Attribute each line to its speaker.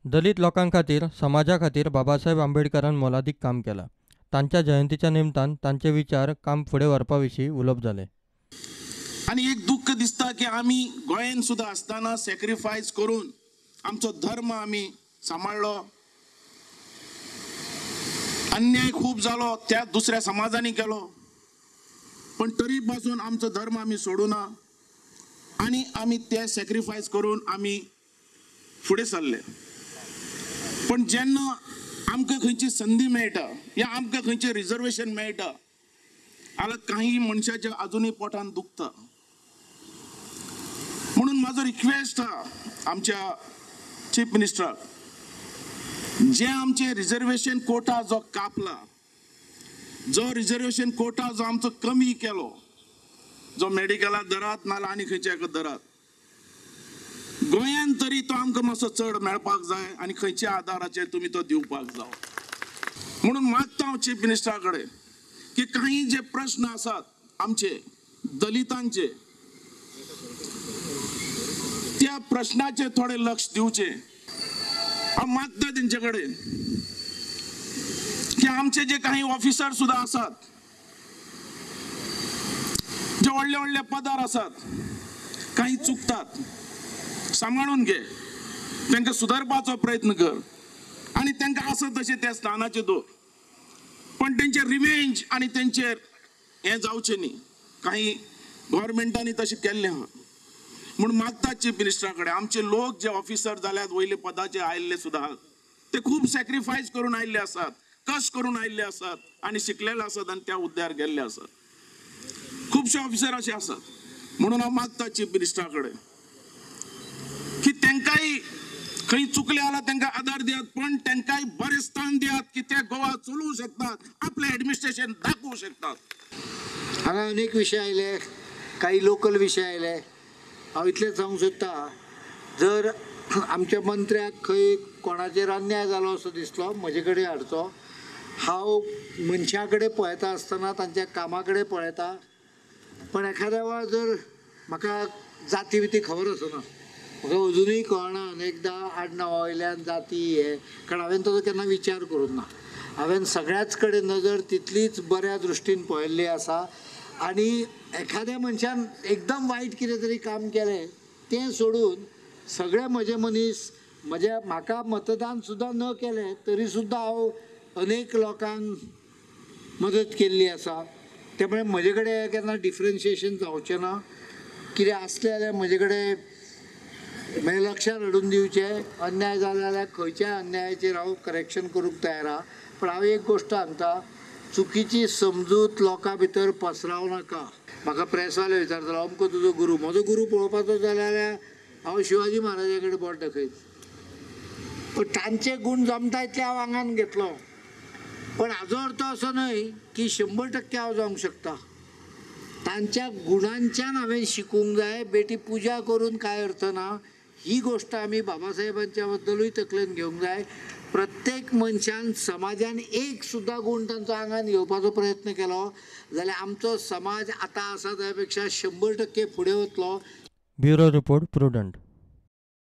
Speaker 1: दलित लोकां खातीर, समाजा खातीर बाबासाहेब आंबेडकरान मोलादीक काम केलां. तांच्या जयंतीच्या निमतान तांचे विचार काम फुडें व्हरपा विशीं उलोवप जालें.
Speaker 2: आनी एक दुख्ख दिसता की आमी गोंयान सुद्दां आसतना सॅक्रिफायस करून आमचो धर्म आमी सांबाळ्ळो. अन्याय खूब जालो त्या दुसऱ्या समाजांनी केलो, पण तरी पासून आमचो धर्म आमी सोडूना आनी आमी ते सॅक्रिफायस करून आमी फुडें सरले. पण जेन्ना आमकां खंयची संदी मेळटा या आमकां खंयचें रिजर्वेशन मेळटा जाल्यार काही मनशाच्या अजुनूय पोटान दुखता. म्हणून म्हाजो रिक्वेस्ट आहा आमच्या चीफ मिनिस्टराक, जे आमचे रिजर्वेशन कोटा जो कापला, जो रिजर्वेशन कोटा जो आमचो कमी केलो, जो मेडिकलाक धरात नाल्यार आनी खंयच्या एका धरात, गोंयान तरी तो आमकां मातसो चड मेळपाक जाय आनी खंयच्या आदाराचेर तुमी तो दिवपाक जाय. म्हणून मागता हांव चीफ मिनिस्टरा कडेन की काही जे प्रश्न आसात आमचे दलितांचे, त्या प्रश्नाचेर थोडे लक्ष दिवचें. हांव मागता तेंचे कडेन की आमचे जे काही ऑफिसर सुद्दां आसात, जे व्हडले व्हडले पदार आसात, काही चुकतात, सांबाळून घे, तांकां सुदारपाचो प्रयत्न कर आनी तांकां आसा तशें त्या स्थानाचेर दवर, पण तेंचेर रिवेंज आनी तेंचेर हें जावचें न्ही. काही गव्हर्मेंटांनी तशें केल्लें आहा. म्हूण मागता चीफ मिनिस्टरा कडेन, आमचे लोक जे ऑफिसर जाल्यात वयले पदाचे आयिल्ले सुद्दां आहात, ते खूब सॅक्रिफायस करून आयिल्ले आसात, कश्ट करून आयिल्ले आसात आनी शिकलेले आसात आनी त्या हुद्द्यार गेल्ले आसात. खुबशे ऑफिसर अशे आसात. म्हणून हांव मागता चीफ मिनिस्टरा कडेन की तांकांय खंय चुकले जाल्यार तांकां आदार दियात, पण तांकांय बरें स्थान दियात की ते गोवा चलोवंक शकतात, आपलें एडमिनिस्ट्रेशन दाखोवंक शकतात.
Speaker 3: हांगा अनेक विशय आयले, काही लोकल विशय आयले. हांव इतलेंच सांगूंक सोदता, जर आमच्या मंत्र्याक खंय कोणाचेर अन्याय जालो असो दिसलो म्हजे कडेन हाडचो. हांव मनशा कडेन पळयता आसतना तांच्या कामा कडेन पळयता, पण एखाद्या वेळार जर म्हाका जाती बिती खबर आसना, म्हाका अजुनूय कळना अनेकदां आडनांवा वयल्यान जाती हे, कारण हांवें ताजो केन्ना विचार करूंक ना. हांवें सगळ्याच कडेन नजर तितलीच बऱ्या दृश्टीन पळयल्ली आसा आनी एखाद्या मनशान एकदम वायट कितें तरी काम केलें तें सोडून सगळे म्हजे मनीस म्हज्या म्हाका मतदान सुद्दां न केलें तरी सुद्दां हांव अनेक लोकांक मदत केल्ली आसा. त्यामुळे म्हजे कडेन केन्ना डिफरन्शिएशन जावचें ना. कितें आसलें जाल्यार म्हजे कडेन म्हजें लक्षांत हाडून दिवचें. अन्याय जालो जाल्यार खंयच्याय अन्यायाचेर हांव करेक्शन करूंक तयार आहा. पण हांव एक गोश्ट सांगता, चुकीची समजूत लोकां भितर पसरावं नाका. म्हाका प्रेसवाले विचारतालो, अमको तुजो गुरू. म्हजो गुरू पळोवपाचो जाल्यार हांव शिवाजी महाराजा कडेन बोट दाखयत, पण तांचे गूण जमता इतले हांव आंगान घेतलो. पण हाजो अर्थ असो न्हय की 100% हांव जावंक शकता. तांच्या गुणांच्यान हांवें शिकूंक जाय, बेटी पुजा करून कांय अर्थ ना. ही गोश्ट आमी बाबासाहेबांच्या बद्दलूय तकलेन घेवंक जाय. प्रत्येक मनशान समाजान एक सुद्दां गूण तांचो आंगान घेवपाचो प्रयत्न केलो जाल्यार आमचो समाज आतां आसा त्या पेक्षा 100% फुडें वतलो.
Speaker 1: Bureau report, Prudent.